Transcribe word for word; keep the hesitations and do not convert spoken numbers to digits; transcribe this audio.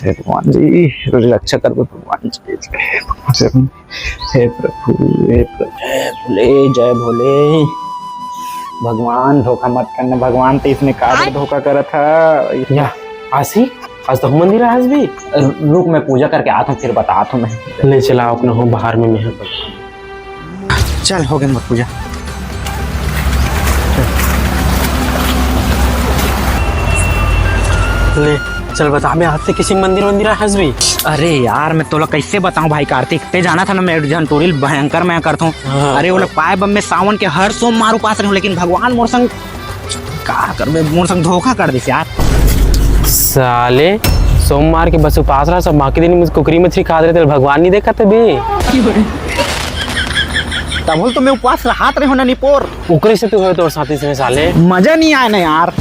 हे भगवान जी, रक्षा करबे भगवान जी। हे प्रभु, हे प्रभु, हे भोले, जय भोले। भगवान, धोखा मत करना भगवान, तें इसने का धोखा करत हा। या, आशी, आज तो मंदिर आज भी। रुक, मैं पूजा करके आत हूँ, फिर बतात हूँ मैं। ले चला, अपना हो बाहर में, मैं चल, हो गे मोर पूजा। ले, चल बता, मैं आज से किसी मंदिर वंदिर हंस भी। अरे यार, मैं तोला कैसे बताऊं भाई कार्तिक, तें जानत हस ना, मैं एक झन टूरी ल भयंकर मया करथों। हाँ। अरे, ओला पाए बर मैं सावन के हर सोमवार उपास रहूं, लेकिन भगवान मोर संग का करबे, मोर संग धोखा कर दिस यार। साले, सोमवार के बस उपास रहा, सब बाकी दिन में कुकरी मछली खात रहे, तेला भगवान नहीं देखा तभी। तभो तो मैं उपास रहत रहे हो ना निपोर। ओकरे से तू होय तोर साथी से साले। मजा नहीं आय ना यार।